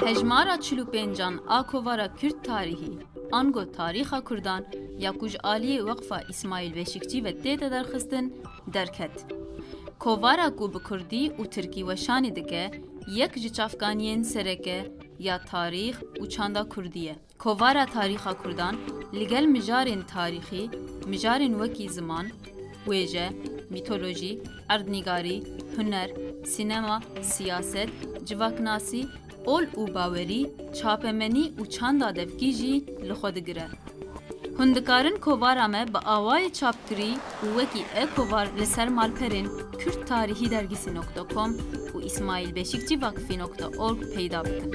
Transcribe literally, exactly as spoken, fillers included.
Hejmara çil û pêncan a Kovara Kürt Tarihî, ango Tarîxa Kurdan ya ku ji aliyê Weqfa Îsmaîl Beşîkçî ve tête derxistin, derket. Kovara ku bi kurdî û tirkî weşanê dike, yek ji çavkaniyên sereke ya tarîx û çanda kurdî ye. Kovara Tarîxa Kurdan li gel mijarên tarîxî, mijarên wekî ziman, wêje, mîtolojî, erdnîgarî, huner, sînema, siyaset, civaknasî, ol û bawerî, çapemenî û çanda devkî jî li xwe digire. Hûn dikarin kovara me bi awayê çapkirî û wekî e-kovar li ser malperên Kürt Tarihî Dergisi nokta com û Îsmaîl Beşîkçî Vakfî nokta org peyda bikin.